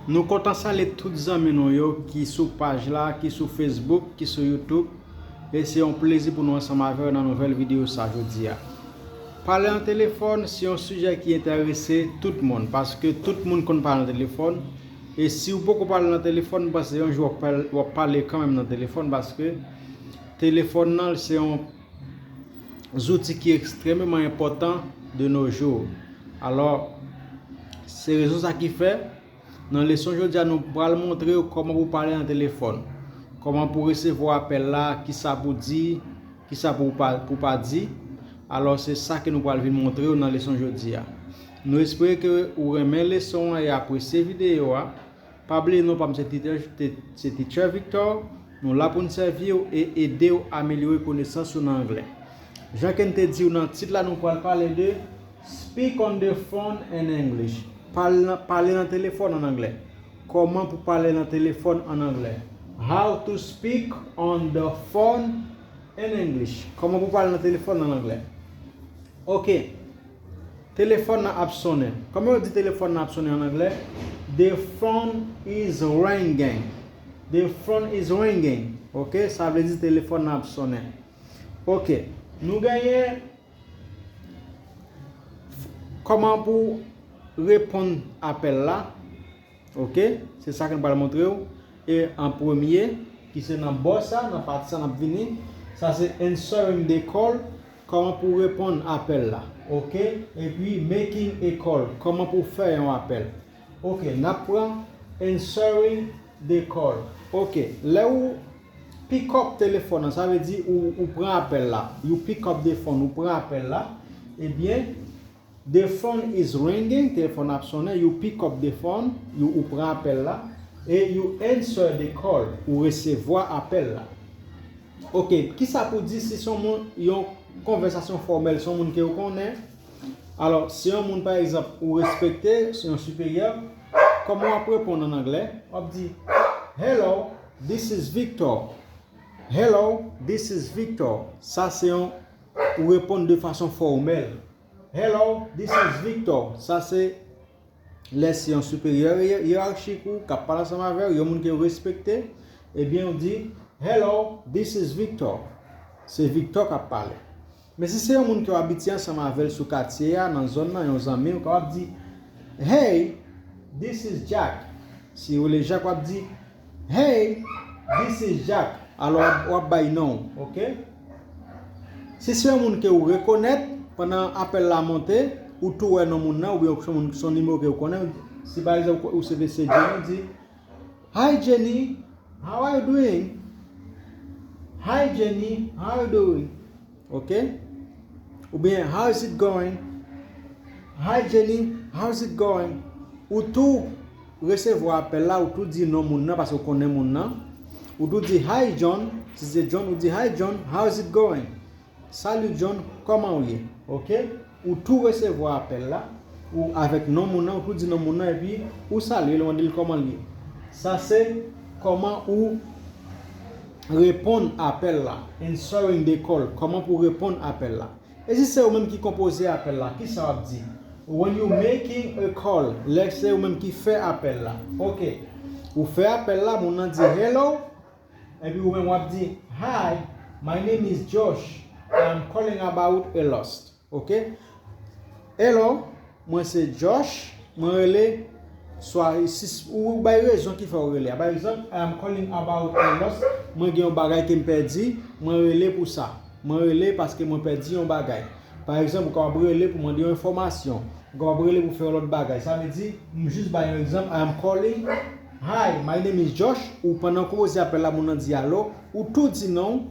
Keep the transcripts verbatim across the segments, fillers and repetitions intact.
Nou kontan salye tout zanmi nou yo ki sou paj la, ki sou Facebook, ki sou YouTube. E se yon plezi pou nou ansanm avè w nan nouvèl videyo sa jodi a. Pale nan telefòn se yon sijè ki enterese tout moun, paske tout moun konn pale nan telefòn. E si w poko pale nan telefòn, m panse yon jou w ap pale, w ap pale kanmenm nan telefòn, paske telefòn nan se yon zouti ki ekstrèmeman enpòtan de nos jours. Alò, se rezon sa ki fè, nan leson jodi a, nou pral montre w kòman pou pale nan telefòn, kòman pou resevwa apèl la, kisa pou di, kisa pou pa, pou pa di. Alò, se sa ke nou pral vin montre w nan leson jodi a. Nou espere ke ou renmen leson an e apresye videyo a. Pa bliye non pa m se Teacher, te- se Teacher Victor. Nou la pou n sèvi w e ede w amelyore konesans ou nan anglè. Jan ke n te di w nan tit la, nou pral pale de Speak on the phone in English. Pale nan, pale nan telefòn an anglè. Kòman pou pale nan telefòn an anglè? How to speak on the phone in English. Kòman pou pale nan telefòn an anglè? Ok. Telefòn nan ap sonnen. Kòman yo di telefòn nan ap sonnen an anglè? The phone is ringing. The phone is ringing. Ok, sa vle di telefòn nan ap sonnen. Ok, nou genyen kòman pou reponn apèl la. Ok, se sa ke m pral montre w. E an premye, ki se nan bò sa, nan pati sa n ap vini, sa se answering the call, kòman pou reponn apèl la. Ok, epi making a call, kòman pou fè yon apèl. Ok, n ap pran answering the call. Ok, lè ou pick up telefòn nan, sa vle di ou, ou pran apèl la. You pick up the phone, ou pran apèl la. Ebyen, the phone is ringing, telefòn ap sonnen, you pick up the phone, you, ou pran apèl la, e you answer the call, ou resevwa apèl la. Ok, kisa pou di si se yon moun, yon konvèsasyon fòmèl, se yon moun ke ou konnen? Alò, se yon moun, pa egzanp, ou respekte, se yon siperyè, kòman w ap reponn an anglè? W ap di, "Hello, this is Victor." "Hello, this is Victor." Sa se yon, ou reponn de fason fòmèl. "Hello, this is Victor." Sa se lè se yon siperyè yeyarchik ou k ap pale ansanm avè w, yon moun ke w respekte, ebyen, ou di, "Hello, this is Victor." Se Victor k ap pale. Men si se yon moun ke w abitye ansanm avè l sou katye a, nan zòn nan, yon zanmi w, w ap di, "Hey, this is Jack." Si w rele Jack, w ap di, "Hey, this is Jack." Alò, w ap, w ap bay non w, ok? Si se yon moun ke w rekonèt, pandan apèl la monte, ou tou wè non moun nan, oubyen se yon moun, se yon nimewo ke w konnen, si pa egzanp, ou se mesye Jenny, ou di, "Hi Jenny, how are you doing? Hi Jenny, how are you doing?" Ok? Oubyen, "How is it going? Hi Jenny, how is it going?" Ou tou resevwa apèl la, ou tou di non moun nan, paske ou konnen moun nan. Ou tou di, "Hi John," si se John, ou di, "Hi John, how is it going?" "Salut John, kòman w ye?" Ok? Ou tou resevwa apèl la, ou avèk non moun nan, ou tou di non moun nan, epi ou salye l, ou mande l kòman l ye. Sa se kòman ou reponn apèl la, answering the call, kòman pou reponn apèl la. E si se ou menm ki konpoze apèl la, kisa w ap di? When you making a call, lè se ou menm ki fè apèl la. Ok. Ou fè apèl la, moun nan di, "Hello," epi ou menm w ap di, "Hi, my name is Josh. I'm calling about a lost." Ok? "Hello, mwen se Josh, mwen rele," swa si ou bay rezon ki fè w rele a. Pa egzanp, "I am calling about a lost." Mwen gen yon bagay ke m pèdi, mwen rele pou sa. Mwen rele paske mwen pèdi yon bagay. Pa egzanp, ou kapab rele pou mande yon enfòmasyon. Ou kapab rele pou fè yon lòt bagay. Sa vle di, m jis bay yon egzanp, "I am calling." "Hi, my name is Josh." Ou pandan w konpoze apèl la, moun nan di, "Alo." Ou tou di non w,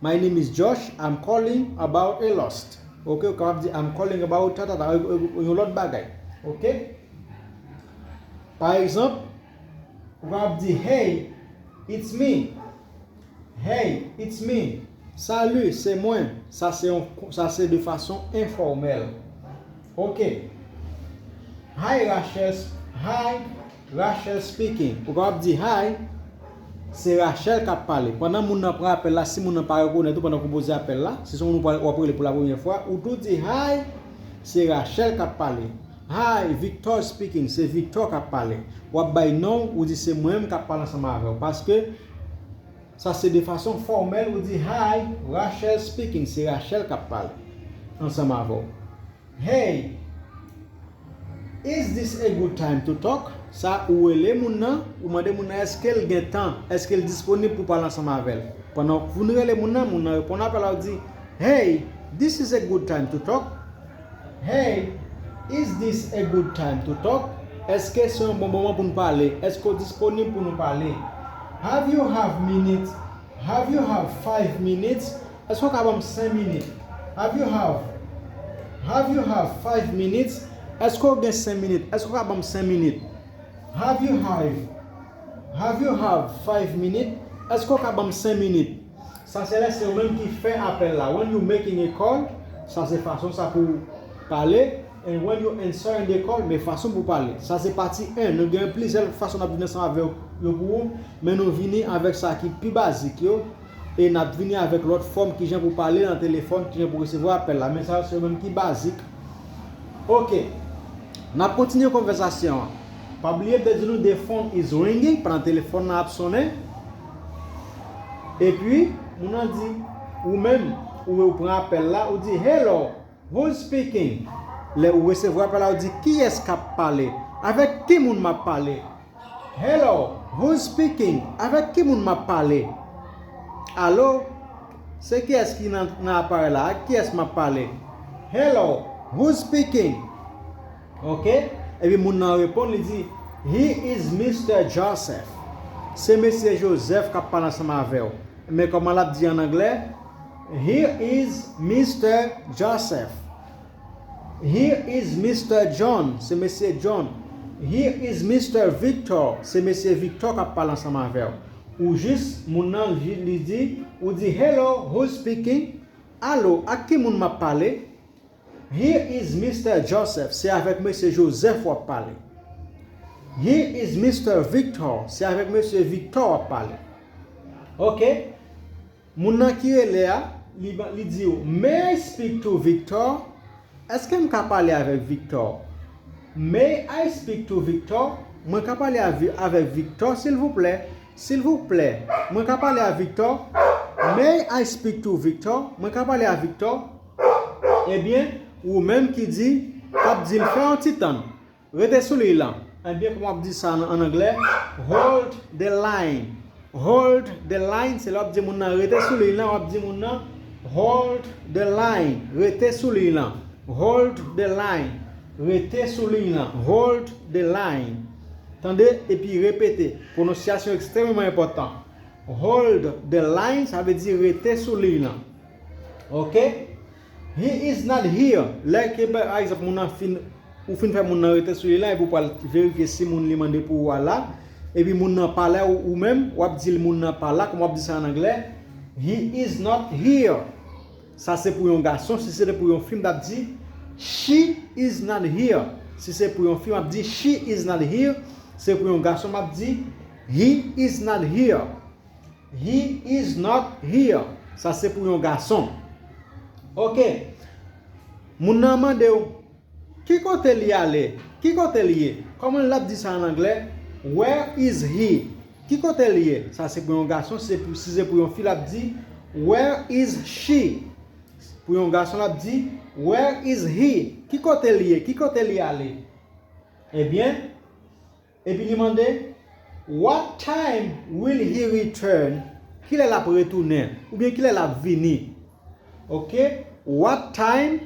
"My name is Josh, I'm calling about a lost." Ok, ou kapab di, "I'm calling about ta, ta, ta," yon lòt bagay. Ok? Pa egzanp, ou kapab di, "Hey, it's me." "Hey, it's me." "Salut, se mwen." Sa se yon, sa se de fason enfòmèl. Ok. "Hi, Rachel. Hi, Rachel speaking." Ou kapab di, "Hi." Se Rachel k ap pale. Pandan moun nan pran apèl la, si moun nan pa rekonèt ou pandan w konpoze apèl la, si se yon moun w ap rele pou la premyè fwa, ou tou di, "Hi, se Rachel k ap pale." Hi, Victor speaking, se Victor k ap pale. W ap bay non w, ou di se mwen menm k ap pale ansanm avè w. Paske sa se de fason fòmèl, ou di hi, Rachel speaking, se Rachel k ap pale ansanm avè w. Hey, is this a good time to talk? Sa ou rele moun nan, ou mande moun nan èske l gen tan, èske l disponib pou pale ansanm avè l. Pandan w fin rele moun nan, moun nan reponn apèl la, ou di, Hey, this is a good time to talk. Hey, is this a good time to talk? Èske se yon bon moman pou n pale? Èske w disponib pou nou pale? Have you have minutes? Have you have five minutes? Èske w ka ban m senk minit? Have you have Have you have five minutes? Èske w gen senk minit? Èske w ka ban m senk minit? Have you have Have you have five minutes? Èske w ka ban m senk minit? Sa se lè se ou menm ki fè apèl la. When you making a call, sa se fason sa pou w pale. And when you answering the call, men fason pou w pale. Sa se pati en. Nou gen plizyè fason n ap vin ansanm avè yo pou ou, men nou vini avèk sa ki pi bazik yo. E n ap vini avèk lòt fòm kijan pou pale nan telefòn, kijan pou resevwa apèl la. Men sa yo se yo menm ki bazik. Ok. N ap kontinye konvèsasyon an. Pa bliye m te di nou the phone is ringing pandan telefòn nan ap sonnen. Epi, moun nan di, ou menm, ou, ou pran apèl la, ou di, Hello, who's speaking? Lè ou resevwa apèl la, ou di, Kiyès k ap pale? Avèk ki moun m ap pale? Hello, who's speaking? Avèk ki moun m ap pale? Alo, se kiyès ki nan, nan aparèy la? Ak kiyès m ap pale? Hello, who's speaking? Ok? Epi moun nan reponn, li di, He is Mister Joseph. Se mesye Joseph k ap pale ansanm avè w. Men kòman l ap di an anglè? Here is Mister Joseph. Here is Mister John. Se mesye John. Here is Mister Victor. Se mesye Victor k ap pale ansanm avè w. Ou jis, moun nan, li di, ou di, Hello, who's speaking? Alo, ak ki moun m ap pale? Here is Mister Joseph. Se avèk mesye Joseph w ap pale. Here is Mister Victor. Se avèk mesye Victor w ap pale. Ok? Moun nan ki rele a, li, li di w, May I speak to Victor? Èske m ka pale avèk Victor? May I speak to Victor? Mwen ka pale avè, avèk Victor, silvouplè? Silvouplè, mwen ka pale a Victor? May I speak to Victor? Mwen ka pale a Victor? Ebyen, ou menm ki di, k ap di l fè yon ti tann. Rete sou liy lan. Ebyen, kòman w ap di sa an, an anglè? Hold the line. Hold the line, se lè w ap di moun nan rete sou liy lan, w ap di moun nan hold the line, rete sou liy lan. Hold the line, rete sou liy lan. Hold the line. Tande epi repete. Pwononsyasyon ekstrèmeman enpòtan. Hold the line, sa vle di rete sou liy lan. Ok? He is not here. Lè ke, pa egzanp, moun nan fin, ou fin fè moun nan rete sou liy lan, epi ou pral verifye si moun li mande pou ou a la, epi moun nan pa la, ou, ou menm, w ap di l moun nan pa la, kòman w ap di sa an anglè? He is not here. Sa se pou yon gason, si se te pou yon fi, m t ap di, She is not here. Si se pou yon fi, m ap di, She is not here. Se pou yon gason, m ap di, He is not here. He is not here. Sa se pou yon gason. Ok. Moun nan mande w, ki kote li ale? Ki kote l ye? Kòman l ap di sa an anglè? Where is he? Ki kote l ye? Sa se pou yon gason, se pou, si se pou yon fi, l ap di, Where is she? Pou yon gason, l ap di, Where is he? Ki kote l ye? Ki kote li ale? Ebyen, epi li mande, What time will he return? Kilè l ap retounen? Oubyen kilè l ap vini? Ok? What time?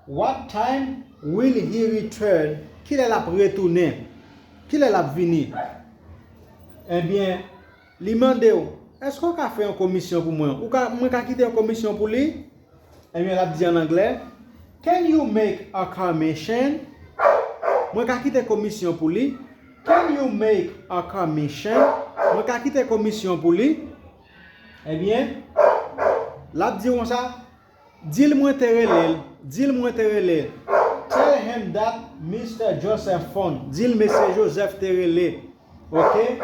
What time will he return? Kilè l ap retounen? Kilè l ap vini? Ebyen, li mande w, èske w ka fè yon komisyon pou mwen? Ou ka, mwen ka kite yon komisyon pou li? Ebyen, l ap di an anglè, Can you make a commission? Mwen ka kite komisyon pou li. Can you make a commission? Mwen ka kite komisyon pou li. Ebyen, l ap di w konsa, di l mwen te rele l, di l mwen te rele l. Tell him that Mister Joseph phone. Di l mesye Joseph te rele. Ok?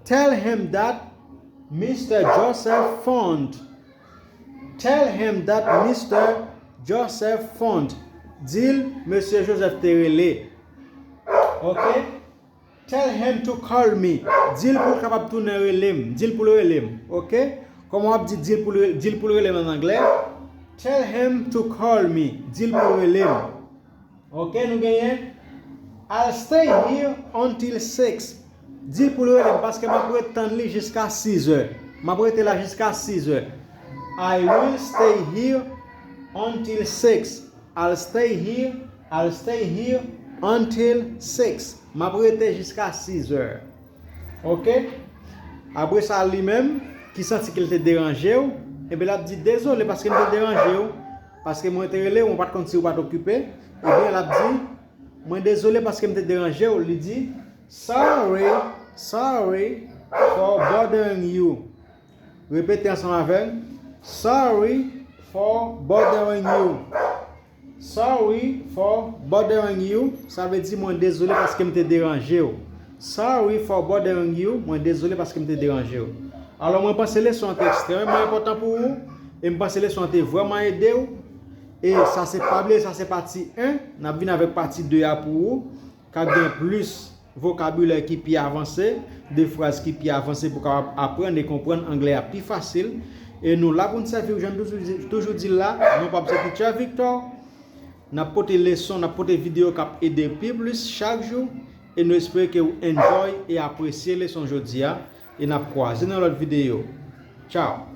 Tell him that Mister Joseph phoned. Tell him that Mister Joseph phoned. Di l, mesye Joseph te rele. Ok? Tell him to call me. Di l pou l kapab tounen rele m. Di l pou l rele m. Ok? Kòman w ap di di l pou l re- di l pou l rele m an anglè? Tell him to call me. Di l pou l rele m. Ok, nou genyen I'll stay here until six. Di l pou l rele m paske m ap ret tann li jiska sizè. M ap rete la jiska sizè. I will stay here until six. I'll stay here, I'll stay here until six. M ap rete jiska sizè. Ok? Apre sa, li menm, ki santi ke l te deranje w, ebyen, l ap di, dezole paske m te deranje w, paske mwen te rele w, mwen pa t konn si w pa t okipe. Ebyen, l ap di, mwen dezole paske m te deranje w. Li di, sorry, sorry for bothering you. Repete ansanm avè m. Sorry for bothering you. Sorry for bothering you. Sa vle di mwen dezole paske m te deranje w. Sorry for bothering you. Mwen dezole paske m te deranje w. Alò, mwen panse leson an te ekstrèmeman enpòtan pou ou. E m panse leson an te vrèman ede w. E sa se pa bliye, sa se pati en. N ap vin avèk pati de a pou ou. K ap gen plis vokabilè ki pi avanse, de fraz ki pi avanse pou w kapab aprann e konprann anglè a pi fasil. E nou la pou n sèvi w, jan m toujou di- toujou di l la, non pa m se Teacher Victor. N ap pote leson, n ap pote videyo k ap ede w pi plis chak jou. E nou espere ke w enjoy e apresye leson jodi a. E n ap kwaze nan lòt videyo. Tchao!